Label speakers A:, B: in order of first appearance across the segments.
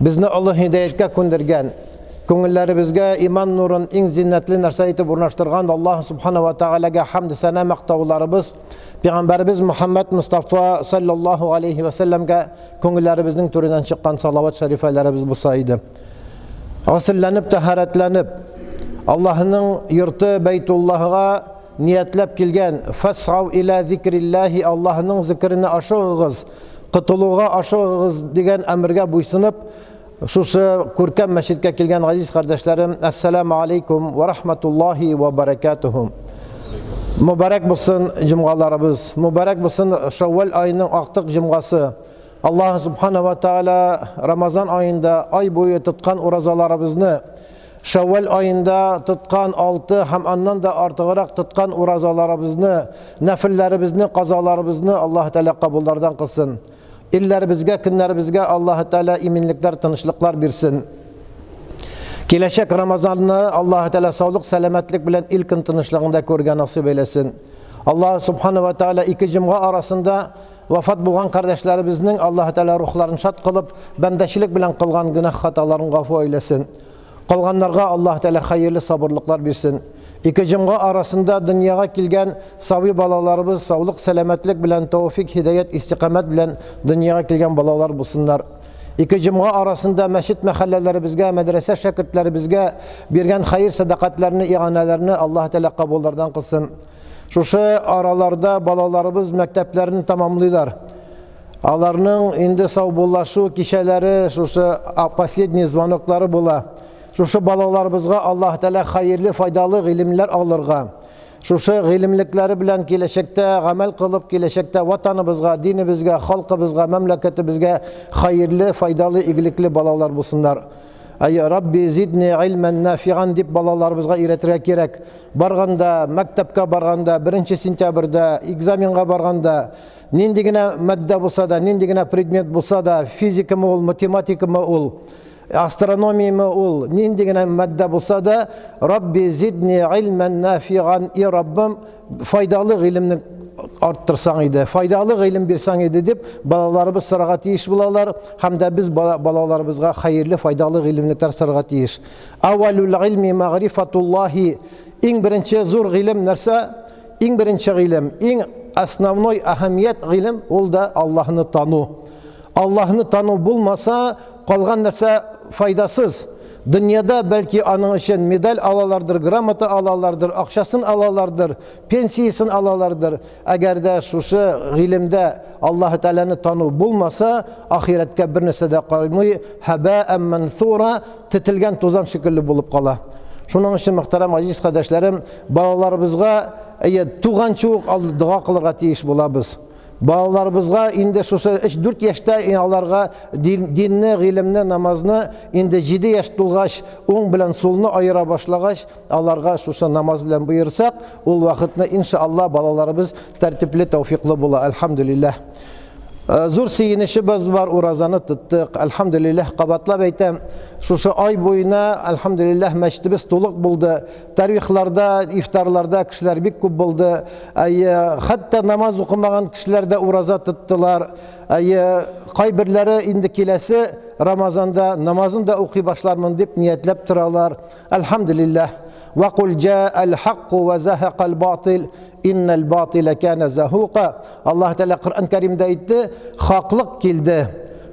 A: Безне Аллаһ һидаяткә күндергән, күңелләребезгә иман нурын иң зиннәтле нәрсә итеп урнаштырган Аллаһ субхана ва тәгаләгә хәмд сәнә мактауларыбыз, Пәйгамбәребез Мухаммад Мустафа саллаллаһу алейхи ва сәлләмгә күңелләребезнең түреннән чыккан салават шәрифәләребез булса иде. Гасылланып, тәһарәтләнеп, Аллаһның йорты Бәйтуллаһга ниятләп килгән фасау иля зикриллаһи Аллаһның зикренә ашыгыгыз, котылуга ашыгыгыз дигән әмергә буйсынып, шушы күркәм мәчеткә килгән газиз кардәшләрем, ассаламу алейкум ва рахматуллахи ва баракатуху. Мөбарәк булсын җомгаларыбыз, мөбарәк булсын Шәүвәл аеның актык җомгасы. Аллаһ субхана ва тааля Рамазан аенда ай буе тоткан уразаларыбызны, Шәүвәл аенда тоткан 6 һәм аннан да артыграк тоткан уразаларыбызны, нәфелләребезне, казаларыбызны Аллаһ Тәгалә кабуллардан кылсын. Илләребезгә, көннәребезгә Аллаһ Тәгалә иминлекләр, тынычлыклар бирсен. Киләчәк Рамазанны Аллаһ Тәгалә саулык, сәламәтлек белән ил көн тынычлыгында күрергә насыйп әйләсен. Аллаһ Субхана ва Тәгалә ике җомга арасында вафат булган кардәшләребезнең Аллаһ Тәгалә рухларын шат кылып, бәндәчелек белән кылган гөнаһ хаталарын гафу әйләсен. Калганнарга Аллаһ Тәгалә хәерле сабырлыклар бирсен. Ике җомга арасында дөньяга килгән сабый балаларыбыз саулык, сәламәтлек белән, тәүфик, һидаят, истикамәт белән дөньяга килгән балалар булсыннар. Ике җомга арасында мәчет мәхәлләләребезгә, мәдрәсә шәкертләребезгә биргән хәер сәдакатларны, иганәләрне Аллаһ Тәгалә кабуллардан кылсын. Шушы араларда балаларыбыз мәктәпләрен тамамлыйлар. Аларның инде саубуллашу кичәләре, шушы последний звоноклары була. Шушы балаларыбызга Аллаһ Тәгалә хәерле, файдалы гыйлемләр алырга, шушы гыйлемлекләре белән киләчәктә гамәл кылып, киләчәктә ватаныбызга, динебезгә, халкыбызга, мәмләкәтебезгә хәерле, файдалы, игелекле балалар булсыннар. Ай Рабби зидни илмән нафиган дип балаларыбызга өйрәтергә кирәк. Барганда, мәктәпкә барганда, 1 сентябрьдә экзаменга барганда, нинди генә матдә булса да, нинди генә предмет булса да, физикамы ул, математикамы ул, астрономиямы ул, нинди генә матдә булса да, Рабби зидни илмән нафиган, и Раббым, файдалы гыйлемне арттырсаң иде, файдалы гыйлем бирсәң иде дип балаларыбыз сорарга тиеш булалар, һәм дә без балаларыбызга хәерле, файдалы гыйлемлекләр сорарга тиеш. Аввалул илми мәгърифатуллаһи. Иң беренче зур гыйлем нәрсә? Иң беренче гыйлем, иң основной әһәмият гыйлем ул да Аллаһны тану. Аллаһны тану булмаса, калган нәрсә файдасыз. Дөньяда бәлки аның өчен медаль алалардыр, грамота алалардыр, акчасын алалардыр, пенсиясын алалардыр. Әгәр дә шушы гыйлемдә Аллаһ Тәгаләне тану булмаса, ахирәткә бер нәрсә дә калмый, һәбәән мансура, тетелгән тузан шикелле булып кала. Шуның өчен, мөхтәрәм газиз кардәшләрем, балаларыбызга әйе, туганчы ук дога кылырга тиеш булабыз. Балаларыбызга инде шушы 3-4 яшьтә аларга динне, гыйлемне, намазны инде 7 яшь тулгач, уң белән сулны аера башлагач, аларга шушы намаз белән боерсак, ул вакытны иншалла балаларыбыз тәртипле, тәүфиклы була. Әлхәмдүлилләһ. Зур сөенечебез бар, уразаны тоттык. Әлхәмдүлилләһ, кабатлап әйтәм, шушы ай буена, әлхәмдүлилләһ, мәчетебез тулык булды. Тарихларда, ифтарларда кешеләр бик күп булды. Хәтта намаз укымаган кешеләр дә ураза тоттылар. Кайберләре инде киләсе Рамазанда намазын да укый башлармын дип ниятләп торалар. Әлхәмдүлилләһ. Ва кул җаал хакку ва захакал батил иннал батила кана захука. Аллаһ Тәгалә Коръән Кәримдә әйтте, хаклык килде.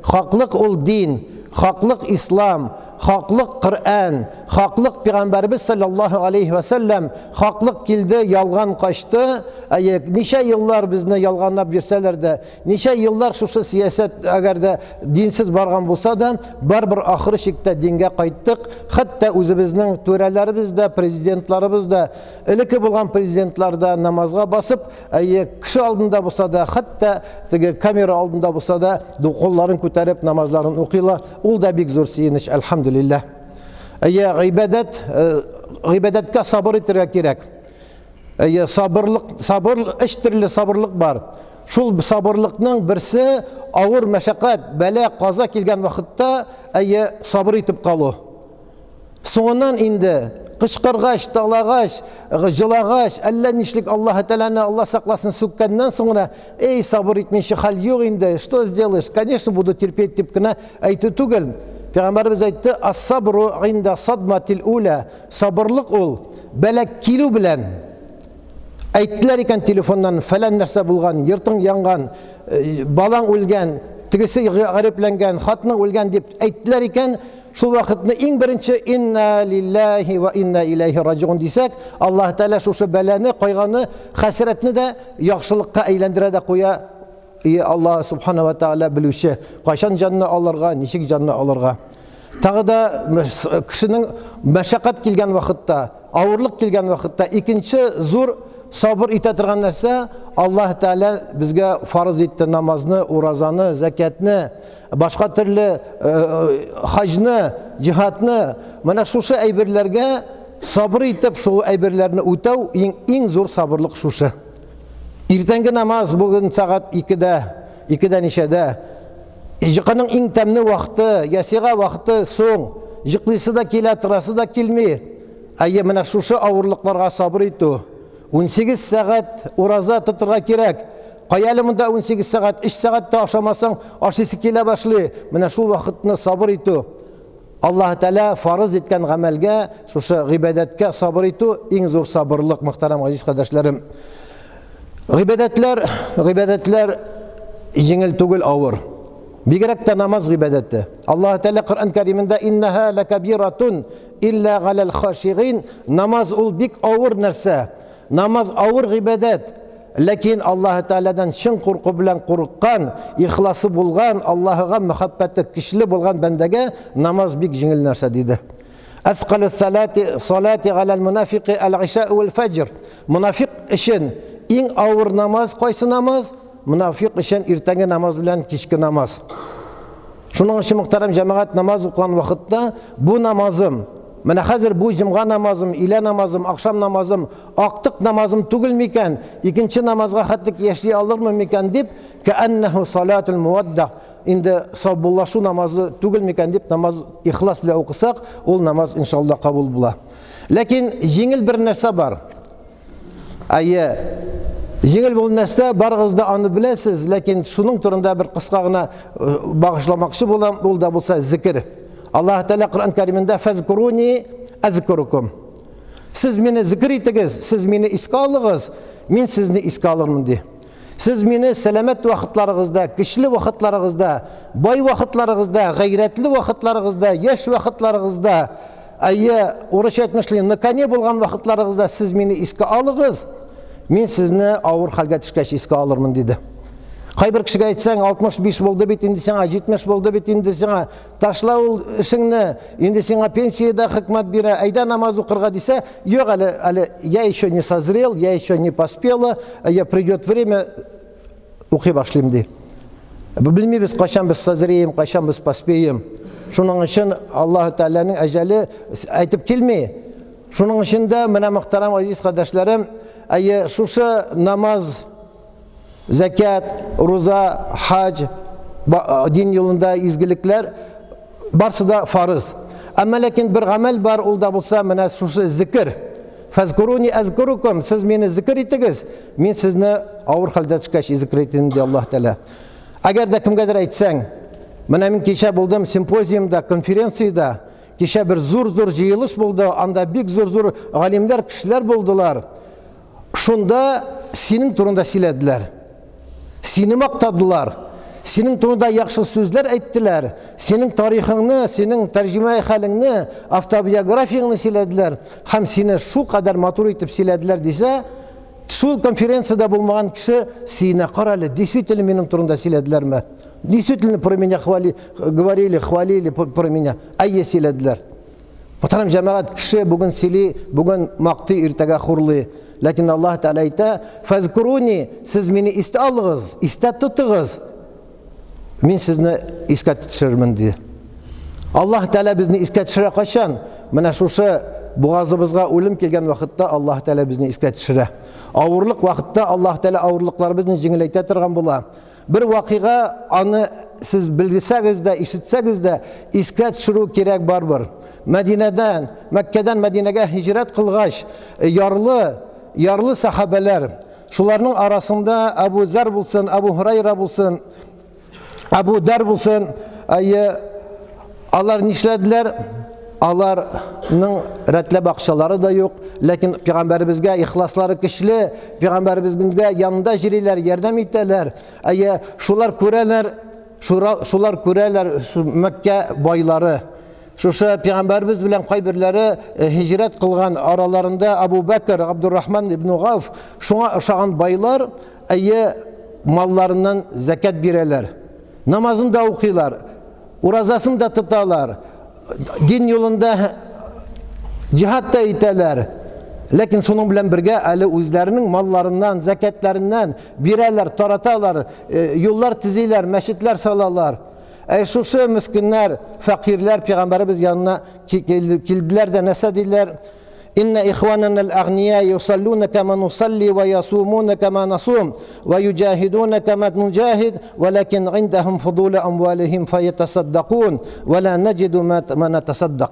A: Хаклык ул дин, хаклык ислам, хаклык Коръән, хаклык пәйгамбәрбез саллаллаһу алейхи ва саллям, хаклык килде, ялган качты. Әйе, ничә еллар безне ялганлап йөрсәләр дә, ничә еллар шушы сәясәт әгәр дә динсез барган булса да, барыбер ахыр чиктә дингә кайттык. Хәтта үзебезнең түрәләребез дә, президентларыбыз да, элекке булган президентлар да намазга басып, әйе, кеше алдында булса да, хәтта теге камера алдында булса да, кулларын күтәреп намазларын укыйлар. Ул да бик зур сөенеч, әлхәмдүлилләһ. Әйе, гыйбадәт, гыйбадәткә сабыр итәргә кирәк. Әйе, сабырлык, сабыр, өч төрле сабырлык бар. Шул сабырлыкның берсе авыр мәшәкать, бәла, каза килгән вакытта, әйе, сабыр итеп калу. Соңыннан инде кычкыргач, талагач, җылагач, әллә нишлек Аллаһ Тәгаләне, Аллаһ сакласын, сүккәннән соң гына, эй, сабыр итмичә хәл юк инде, что сделаешь, конечно, буду терпеть дип кенә әйтү түгел. Пәйгамбәребез әйтте, ас-сабру инда садматил уля. Сабырлык ул бәла килү белән. Әйттеләр икән телефоннан, фәлән нәрсә булган, йортың янган, балаң үлгән, тегесе гарипләнгән, хатының үлгән дип әйттеләр икән, шул вакытны иң беренче инна лиллаһи ва инна иләйһи раҗиун дисәк, Аллаһ Тәгалә шушы бәлане, кайганы, хәсрәтне дә яхшылыкка әйләндерә дә куя. И Аллаһ субхана ва тааля белүче, кайчан җанны алырга, ничек җанны алырга. Тагы да кешенең мәшәкать килгән вакытта, авырлык килгән вакытта икенче зур сабыр итә торган нәрсә, Аллаһ Тәгалә безгә фарыз итте намазны, уразаны, зәкятны, башка төрле хаҗны, җиһадны. Менә шушы әйберләргә сабыр итеп, шул әйберләрне үтәү иң, иң зур сабырлык шушы. Иртәнге намаз бүген сәгать 2-дә, 2-дә ничәдә. Җыкының иң тәмле вакыты, ясига вакыты соң. Җыклыйсы да килә, торасы да килми. Әйе, менә шушы авырлыкларга сабыр итү. 18 сәгать ураза тотырга кирәк. Кая әле монда 18 сәгать, 3 сәгать тә ашамасаң, ашыйсы килә башлый. Менә шул вакытны сабыр итү. Аллаһ Тәгалә фарыз иткән гамәлгә, шушы гыйбадәткә сабыр итү иң зур сабырлык, мөхтәрәм газиз кардәшләрем. Гыйбадәтләр, гыйбадәтләр җиңел түгел, авыр. Бигрәк тә намаз гыйбадәте. Аллаһ Тәгалә Коръән Кәримендә иннаһа лакабиратун илля галәл хашигин. Намаз ул бик авыр нәрсә. Намаз авыр гыйбадәт. Ләкин Аллаһ Тәгаләдән чын курку белән курыккан, ихласы булган, Аллаһыга мәхәббәте көчле булган бәндәгә намаз бик җиңел нәрсә, диде. Әthqалу салати салати галәл мунафиқи әл-иша вәл фәҗр. Мунафиқ өчен иң авыр намаз кайсы намаз? Мунафиқ өчен иртәнге намаз белән кичке намаз. Шуның өчен, мөхтәрәм җәмәгать, намаз укыган вакытта бу намазым, менә хәзер бу җомга намазым, илә намазым, ахшам намазым, актык намазым түгел микән, икенче намазга хәтлек яши алырмын микән дип, кәәннәһу салатул муадда, инде саубуллашу намазы түгел микән дип намаз ихлас белән укысак, ул намаз иншалла кабул була. Ләкин җиңел бер нәрсә бар. Әйе, җиңел бул нәрсә, барыгыз да аны беләсез, ләкин шуның турында бер кыска гына багышламакчы булам, ул да булса зикер. Аллаһ Тәгалә Коръән Кәримендә фәзкуруни әзкурукум. Сез мине зикер итегез, сез мине искә алыгыз, мин сезне искә алырмын ди. Сез мине сәламәт вакытларыгызда, көчле вакытларыгызда, бай вакытларыгызда, гайрәтле вакытларыгызда, яшь вакытларыгызда, әйе, урысча әйтмешли, на коне булган вакытларыгызда сез мине искә алыгыз, мин сезне авыр хәлгә төшкәч искә алырмын, диде. Кайбер кешегә әйтсәң, 65 булды бит инде сиңа, 70 булды бит инде сиңа, ташла ул эшеңне, инде сиңа пенсия дә хөкүмәт бирә, әйдә намаз укырга дисә, юк әле, әле я еще не созрел, я еще не поспела, я придет время, укый башлыйм ди. Белмибез, кайчан без созреем, кайчан без поспеем. Шуның өчен Аллаһ Тәгаләнең әҗәле әйтеп килми. Шуның өчен дә менә мөхтәрәм газиз кардәшләрем, әйе, шушы намаз, зәкят, руза, хаҗ, дин юлында изгелекләр барсы да фарыз. Әмма ләкин бер гамәл бар, ул да булса менә шушы зикер. Фәзкуруни әзкурукум, сез мине зикер итегез, мин сезне авыр хәлдә төшкәч зикер итәм, ди Аллаһ Тәгалә. Әгәр дә кемгәдер әйтсәң, менә мин кичә булдым симпозиумда, конференциядә, кичә бер зур-зур җыелыш булды, анда бик зур-зур галимнәр, кешеләр булдылар. Шунда синең турында сөйләделәр. Сине мактадылар. Синең турында яхшы сүзләр әйттеләр. Синең тарихыңны, синең тәрҗемә хәлеңне, автобиографияңне сөйләделәр һәм сине шул кадәр матур итеп сөйләделәр дисә, шул конференциядә булмаган кеше сине кара әле, действительно минем турында сөйләделәрме? Действительно про меня хвали, говорили, хвалили про меня. Әйе сөйләделәр. Мөхтәрәм җәмәгать, кеше бүген сөйли, бүген мактый, иртәгә хурлый. Ләкин Аллаһ Тәгалә әйтә: "Фәзкуруни, сез мине истә алыгыз, истә тотыгыз. Мин сезне искә төшерермен" ди. Аллаһ Тәгалә безне искә төшерә кайчан? Менә шушы бугазыбызга үлем килгән вакытта Аллаһ Тәгалә безне искә төшерә. Авырлык вакытта Аллаһ Тәгалә авырлыкларыбызны җиңеләйтә торган була. Бер вакыйга, аны сез белсәгез дә, ишетсәгез дә, искә төшерү кирәк барбер. Мәдинәдән, Мәккәдән Мәдинәгә һиҗрәт кылгач, ярлы, ярлы сахабәләр, шуларның арасында Абу Зәр булсын, Абу Һурайра булсын, Абу Дәр булсын, әйе, Алар нишләделәр? Аларның рәтләп акчалары да юк, ләкин пәйгамбәребезгә ихласлары көчле, пәйгамбәребезгә янында йөриләр, ярдәм итәләр. Әйе, шулар күрәләр, шулар күрәләр Мәккә байлары. Шушы пәйгамбәребез белән кайберләре һиҗрәт кылган, араларында Абу Бәкр, Абдуррахман ибн Гауф, шуңа ошаган байлар, әйе, малларыннан зәкят бирәләр. Намазын да укыйлар, уразасын да тоталар, дин юлында җиһад та итәләр. Ләкин шуның белән бергә әле үзләренең малларыннан, зәкятләреннән бирәләр, тараталар, юллар төзиләр, мәчетләр салалар. Әй шушы мескеннәр, фәкыйрьләр пәйгамбәребез янына килделәр дә нәрсә диләр? Инна ихванана ал-агния юсаллуна кама нусалли ва ясумуна кама насум ва юджахидуна кама нуджахид, валакин индахум фудула амвалихим фаятасаддакун ва ла наджиду ма натасаддак.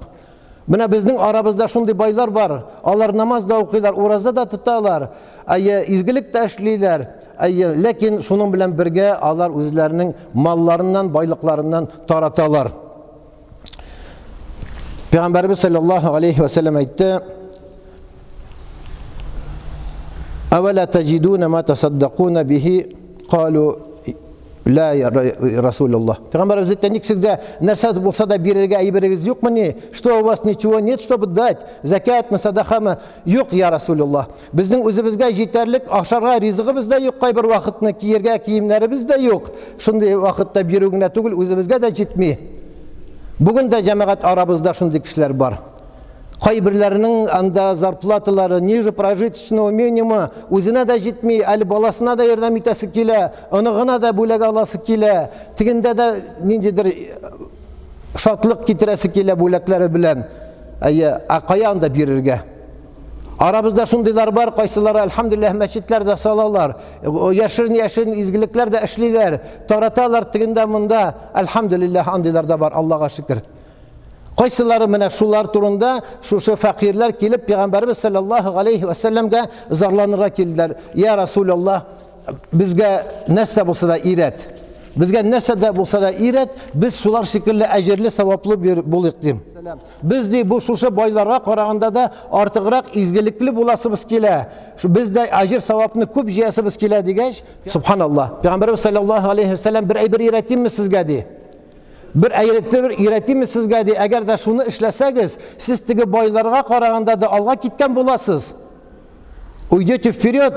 A: Менә безнең арабызда шундый байлар бар. Алар намаз да укыйлар, ураза да тоталар, әйе, изгелек тә эшлиләр. Әйе, ләкин шуның белән бергә алар үзләренең малларыннан, байлыкларыннан тараталар. Пәйгамбәребез саллаллаһу алейхи ва саллям әйтте: "Авала таҗидуна ма тасаддакуна бихи?" Калу: "Ла, я Расулуллах". Пәйгамбәребез әйтте: "Ник сездә нәрсә булса да бирергә әйберегез юкмыни? Что у вас ничего нет, чтобы дать? Закатмы, садакамы? Юк, я Расулуллах. Безнең үзебезгә җитәрлек ашарга ризыгыбыз да юк, кайбер вакытны киергә киемнәребез дә юк. Шундый вакытта бирү генә түгел, үзебезгә дә җитми." Бүген дә җәмәгать арабызда шундый кешеләр бар. Кайберләренең анда зарплаталары ниже прожиточного минимума, үзенә дә җитми, әле баласына да ярдәм итәсе килә, оныгына да бүләк аласы килә, тегендә дә ниндидер шатлык китерәсе килә бүләкләре белән. Әйе, ә кая анда бирергә? Арабызда шундыйлар бар, кайсылары әлхәмдүлилләһ мәчетләр дә салалар, яшерен-яшерен изгелекләр дә эшлиләр, тараталар тегендә монда, әлхәмдүлилләһ андыйлар да бар, Аллага шөкер. Кайсылары менә шулар турында шушы фәкыйрьләр килеп пәйгамбәребез саллаллаһу алейхи ва сәлләмгә зарланырга килделәр. Я Расулаллаһ, безгә нәрсә булса да өйрәт. Безгә нәрсә дә булса да өйрәт, без шулар шикелле әҗерле, саваплы булыйк дим. Без ди бу шушы байларга караганда да артыграк изгелекле буласыбыз килә. Без дә әҗер савапны күп җыясыбыз килә дигәч, субханаллаһ. Пәйгамбәребез саллаллаһу алейхи ва сәлләм бер әйбер өйрәтимме сезгә ди. Бер әйбер өйрәтимме сезгә ди. Әгәр дә шуны эшләсәгез, сез теге байларга караганда да алга киткән буласыз. Уйдете вперед,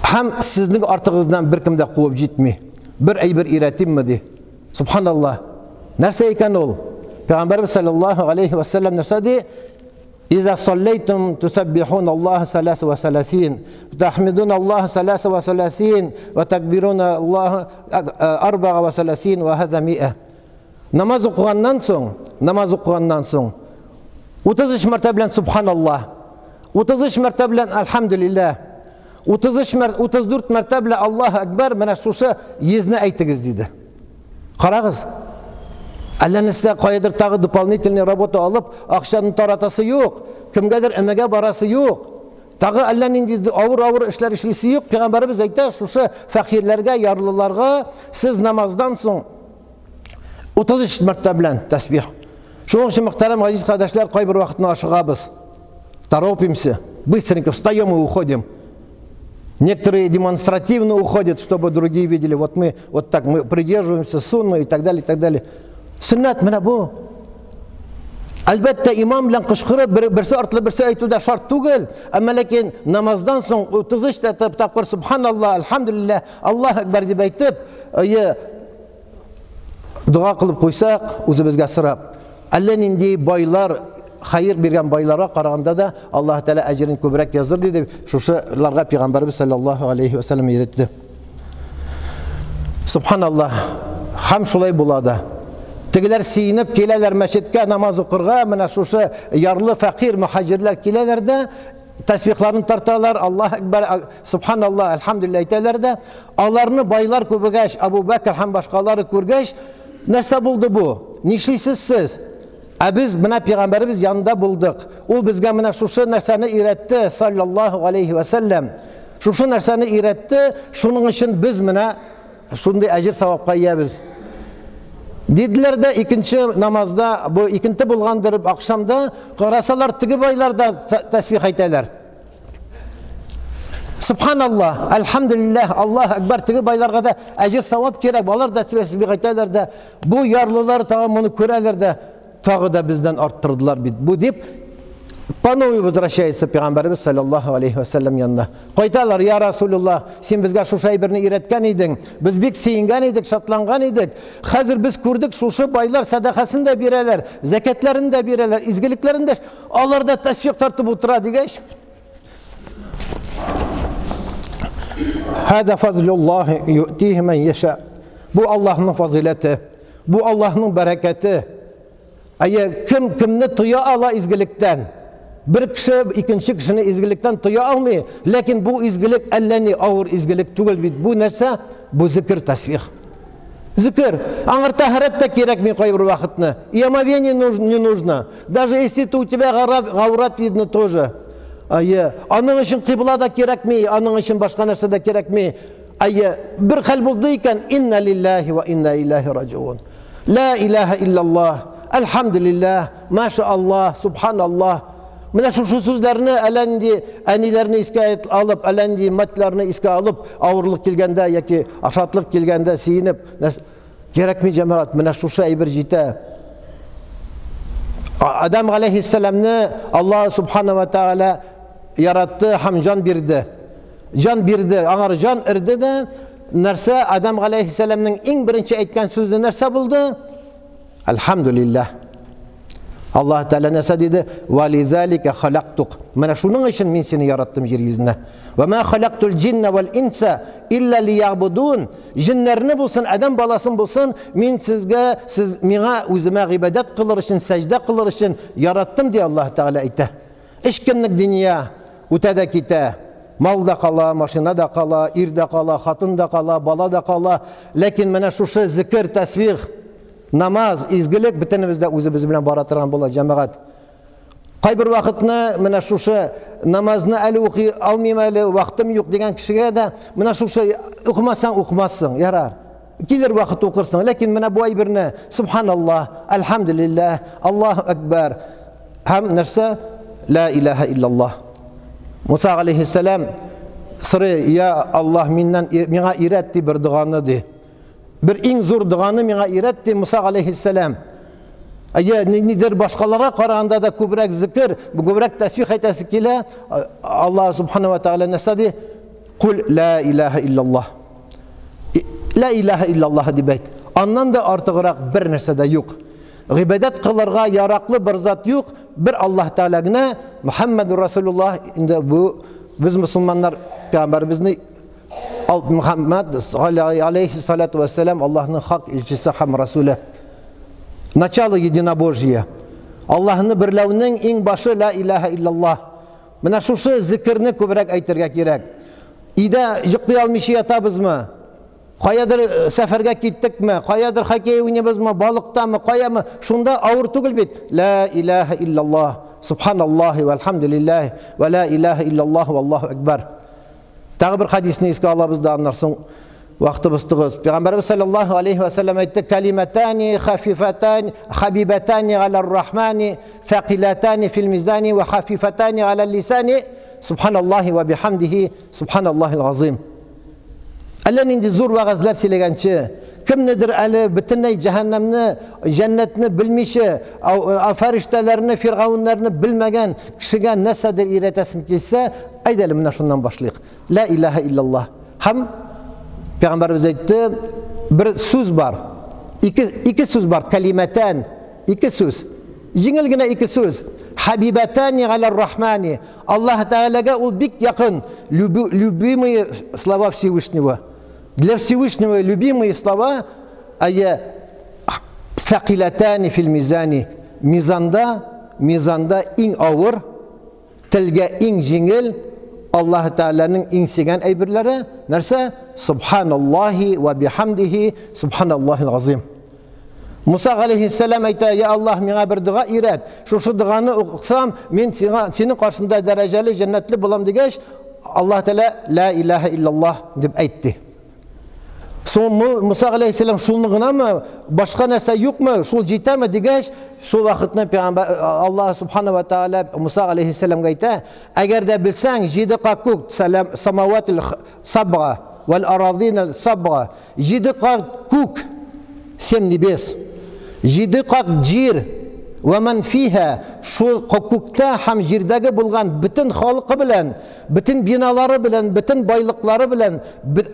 A: һәм сезнең артыгыздан беркем дә куып җитми. Бер әйбер өйрәтимме ди. Субханаллаһ. Нәрсә икән ул? Пәйгамбәребез саллаллаһу алейхи ва саллям нәрсә ди? Иза саллайтум тусаббихун Аллаһ саласа ва саласин, тахмидун Аллаһ саласа ва саласин, ва такбирун Аллаһ арбага ва саласин ва хаза миа. Намаз укыганнан соң, намаз укыганнан соң 33 мәртәбә белән субханаллаһ, 33 мәртәбә белән әлхәмдүлилләһ, 33 мәртәбә, 34 мәртәбә белән Аллаһу акбар, менә шушы йөзне әйтегез диде. Карагыз. Әллә нәрсә каядыр тагы дополнительный работа алып, акчаны таратасы юк, кемгәдер өмәгә барасы юк. Тагы әллә нинди авыр-авыр эшләр эшлисе юк. Пәйгамбәребез әйтә, шушы фәкыйрьләргә, ярлыларга сез намаздан соң 33 мәртәбә белән тәсбих. Шуның өчен, мөхтәрәм газиз кардәшләр, кайбер вакытны ашыгабыз. Торопимся, быстренько встаем и уходим. Некоторые демонстративно уходят, чтобы другие видели. Вот мы вот так мы придерживаемся сунны и так далее, и так далее. Сөннәт менә бу. Әлбәттә, имам белән кычкырып, берсе артлы берсе әйтү дә шарт түгел. Әмма ләкин намаздан соң 33 тапкыр субханаллаһ, әлхәмдүлилләһ, Аллаһу акбар дип әйтеп, әйе, дога кылып куйсак, үзебезгә сорап, әллә нинди байлар, хәер биргән байларга караганда да Аллаһ Тәгалә әҗерен күбрәк языр диде. Шушыларга пәйгамбәребез саллаллаһу алейхи ва саллям өйрәтте. Субханаллаһ, һәм шулай була да. Тегеләр сөенеп киләләр мәчеткә намаз укырга, менә шушы ярлы фәкыйрь мөхаҗирләр киләләр дә, тәсбихларын тарталар, Аллаһ акбар, субханаллаһ, әлхәмдүлилләһ әйтәләр дә, аларны байлар күбегәч, Абу Бәкр һәм башкалары күргәч, нәрсә булды бу? Нишлисез сез? Ә без менә пәйгамбәребез янында булдык. Ул безгә менә шушы нәрсәне өйрәтте, саллаллаһу алейхи ва саллям. Шушы нәрсәне өйрәтте, шуның өчен без менә шундый әҗер савапка иябез. Диделәр дә икенче намазда, бу икенче булгандыр ахшамда, карасалар теге байлар да тәсбих әйтәләр. Субханаллах, әлхәмдүлилләһ, Аллаһ әкбәр, теге байларга да әҗер савап кирәк, алар да тәсбих әйтәләр дә, бу ярлылар тагы моны күрәләр дә, тагы да бездән арттырдылар бит бу дип, по новой возвращается пәйгамбәребез саллаллаһу алейхи вәсәлләм янына. Кайталар, я Расулуллах, син безгә шушы әйберне өйрәткән идең, без бик сөенгән идек, шатланган идек. Хәзер без күрдек, шушы байлар сәдакасын да бирәләр, зәкәтләрен дә бирәләр, изгелекләрен дә, алар да тәсбих тартып утыра дигәч, Һәдә фазлуллаһи юътиһи ман яша. Бу Аллаһның фазиләте, бу Аллаһның бәрәкәте. Әйе, кем кемне тоя ала изгелектән? Бер кеше икенче кешене изгелектән тоя алмый, ләкин бу изгелек әллә ни авыр изгелек түгел бит. Бу нәрсә? Бу зикр, тәсбих. Зикр. Аңар тәһарәт тә кирәкми кайбер вакытны. И омовение не нужно. Даже если ты у тебя гаурат видно тоже. Әйе, аның өчен кыйбла да кирәкми, аның өчен башка нәрсә дә кирәкми. Әйе, бер хәл булды икән, инна лиллаһи ва инна иләһи раҗиун. Ла илаһа иллаллаһ, әлхәмдүлилләһ, машааллаһ, субханаллаһ. Менә шушы сүзләрне әллә нинди әниләрне искә алып, әллә нинди матларны искә алып, авырлык килгәндә яки шатлык килгәндә сөенеп, кирәкми җәмәгать, менә шушы әйбер җитә. Адам галәйһиссәламне Аллаһ субхана ва тааля яратты һәм җан бирде. Җан бирде, аңар җан өрде дә, нәрсә Адам галәйһиссәламнең иң беренче әйткән сүзе нәрсә булды? Әлхәмдүлилләһ. Аллаһ Тәгалә нәрсә диде? Ва лизалика халактук. Менә шуның өчен мин сине яраттым җир йөзенә. Ва ма халактул җинна вал инса илля лиябудун. Җиннәрне булсын, адәм баласын булсын, мин сезгә, сез миңа үземә гыйбадәт кылыр өчен, сәҗдә кылыр өчен яраттым, ди Аллаһ Тәгалә әйтә. Өч көнлек дөнья үтә дә китә. Мал да кала, машина да кала, ир дә кала, хатын да кала, бала да кала. Ләкин менә шушы зикер, тәсбих, намаз, изгелек бөтенебез дә үзебез белән бара торган була, җәмәгать. Кайбер вакытны менә шушы намазны әле укый алмыйм әле, вакытым юк дигән кешегә дә менә шушы укымасаң укымассың, ярар. Килер вакыт укырсың, ләкин менә бу әйберне субханаллаһ, әлхәмдүлилләһ, Аллаһу акбар һәм нәрсә? Ла илаһа иллаллаһ. Муса алейхиссалам сорый, я Аллаһ, миннән миңа өйрәт ди бер доганы ди. Бер иң зур доганы миңа өйрәт ди Муса алейхиссалам. Әйе, нидер башкаларга караганда да күбрәк зикер, күбрәк тәсбих әйтәсе килә. Аллаһ субхана ва тааля нәрсә ди? Кул ла илаһа иллаллаһ. Ла илаһа иллаллаһ дип әйт. Аннан да артыграк бер нәрсә дә юк. Гыйбадәт кылырга яраклы бер зат юк, бер Аллаһ Тәгалә генә, Мухаммадур Расулуллаһ. Инде бу без мусульманнар пәйгамбәребезне Мухаммад алейхиссалату вассалам Аллаһның хак илчесе һәм расуле. Начало единобожия. Аллаһны берләүнең иң башы ла илаһа иллаллаһ. Менә шушы зикерне күбрәк әйтергә кирәк. Өйдә йоклый алмыйча ятабызмы? Каядыр сәфәргә киттекме? Каядыр хоккей уйныйбызмы? Балыктамы? Каямы? Шунда авыр түгел бит. Ла илаһа иллаллаһ. Субханаллаһи вальхамдулиллаһи ва ла илаһа иллаллаһ валлаһу акбар. Тагы бер хадисне искә алабыз да, аннан соң вакытыбыз тыгыз. Пәйгамбәрбез саллаллаһу алейхи ва саллям әйтте: "Калиматани хафифатани хабибатани галар рахмани thaqилатани фил мизани ва хафифатани галал лисани субханаллаһи ва бихамдихи субханаллаһил азим." Әллә нинди зур вәгазьләр сөйләгәнче, кемнедер әле бөтенләй җәһәннәмне, җәннәтне белмичә, фәрештәләрне, фиргауннарны белмәгән кешегә нәрсәдер өйрәтәсең килсә, әйдә әле менә шуннан башлыйк. Ла илаһа иллаллаһ. Һәм пәйгамбәребез әйтте, бер сүз бар. Ике сүз бар, калимәтән, ике сүз. Җиңел генә ике сүз. Хабибатани галар рахмани. Аллаһ Тәгаләгә ул бик якын, любимые слова Всевышнего. Для Всевышнего любимые слова, әйе, thaqилатани фил мизани. Мизанда, мизанда иң авыр, телгә иң җиңел, Аллаһ Тәгаләнең иң сөйгән әйберләре нәрсә? Субханаллаһи ва бихамдихи субханаллаһил азим. Муса алейхиссалам әйтә: "Я Аллаһ, миңа бер дога өйрәт. Шушы доганы укысам, мин сиңа синең каршында дәрәҗәле җәннәтле булам" дигәч, Аллаһ Тәгалә ла илаһа иллаллаһ дип әйтте. Соң Муса галәйһиссәлам шулны гынамы, башка нәрсә юкмы, шул җитәме дигәч, шул вакытны пәйгамбәр Аллаһ субхана ва тааля Муса галәйһиссәламгә әйтә, әгәр дә белсәң, җиде кат күк, сәлам самаватил сабга вәл арадина сабга, җиде кат күк, семь небес, җиде кат җир, вә ман фиһа, шул күктә һәм җирдәге булган бөтен халкы белән, бөтен биналары белән, бөтен байлыклары белән,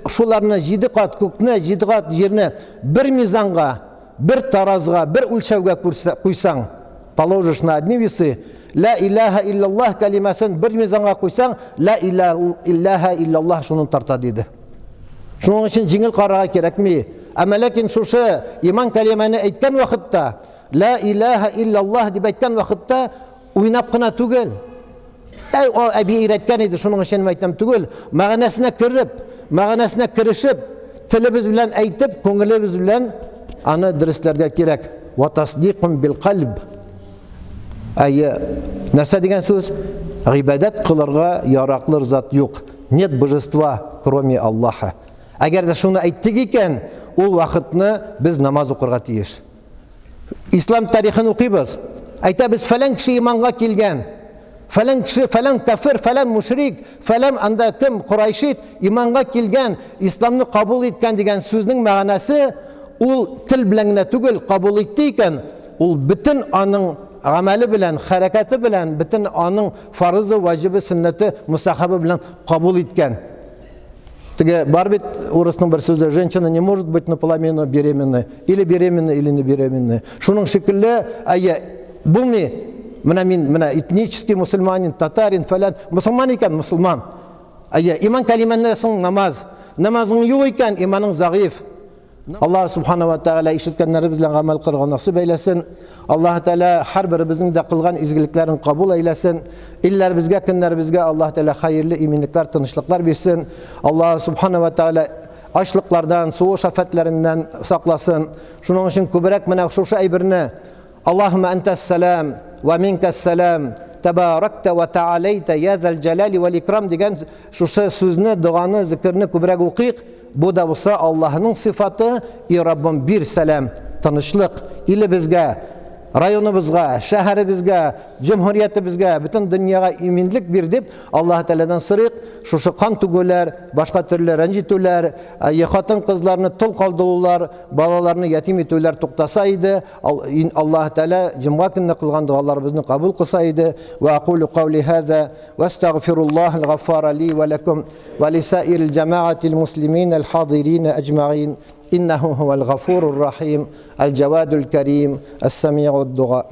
A: шуларны җиде кат күкне, җиде кат җирне бер мизанга, бер таразга, бер үлчәүгә куйсаң, положишь на одни весы, ла илаһа иллаллаһ калимасын бер мизанга куйсаң, ла илаһа иллаллаһ шуны тарта диде. Шуның өчен җиңел карарга кирәкми. Әмма ләкин шушы иман калиманы әйткән вакытта, ла илаһа иллаллаһ дип әйткән вакытта уйнап кына түгел. Әй, ул әби өйрәткән иде, шуның өчен әйтәм түгел. Мәгънәсенә кереп, мәгънәсенә керешеп, телебез белән әйтеп, күңелебез белән аны дөресләргә кирәк. Ва тасдикун бил кальб. Әйе, нәрсә дигән сүз? Гыйбадәт кылырга яраклы зат юк. Нет божества, кроме Аллаха. Әгәр дә шуны әйттек икән, ул вакытны без намаз укырга тиеш. Ислам тарихын укыйбыз. Әйтәбез, фәлән кеше иманга килгән. Фәлән кеше, фәлән кафир, фәлән мушрик, фәлән анда кем, Курайшит иманга килгән, исламны кабул иткән дигән сүзнең мәгънәсе ул тел белән генә түгел, кабул итте икән, ул бөтен аның гамәле белән, хәрәкәте белән, бөтен аның фарызы, ваҗибы, сөннәте, мустахабы белән кабул иткән. Теге бар бит урысның бер сүзе, женщина не может быть наполовину беременной, или беременна, или не беременна. Шуның шикелле, әйе, булмый. Менә мин, менә этнический мусульманин, татарин, фәлән, мусульман икән, мусульман. Әйе, иман кәлимәннән соң намаз. Намазың юк икән, иманың зәгыйф. Аллаһ субхана ва тааля ишеткәннәребез белән гамәл кылырга насыйп әйләсен. Аллаһ Тәгалә һәрберебезнең дә кылган изгелекләрен кабул әйләсен. Илләребезгә, көннәребезгә Аллаһ Тәгалә хәерле иминлекләр, тынычлыклар бирсен. Аллаһ субхана ва тааля ачлыклардан, сугыш афәтләреннән сакласын. Шуның өчен күбрәк менә шушы әйберне Аллаһумма антас салам ва минкас салам табаракта ва таалейта я зал җалали вал икрам дигән шушы сүзне, доганы, зикерне күбрәк укыйк. Бу да булса Аллаһның сыйфаты, и Раббым бир сәлам, тынычлык илебезгә, районыбызга, шәһәребезгә, җөмһүриятебезгә, бөтен дөньяга иминлек бир дип Аллаһ Тәгаләдән сорыйк. Шушы кан түгүләр, башка төрле рәнҗетүләр, хатын-кызларны тол калдырулар, балаларны ятим итүләр туктаса иде. Аллаһ Тәгалә җомга көнне кылган догаларыбызны кабул кылса иде. Ва акулу каули хаза ва астагфируллахал гаффара ли ва лакум ва лисаирил джамаатил муслимин аль хадирин аджмаин. Иннаху хуал гафурур рахим, аль джавадул карим, ас-самиуд дуа.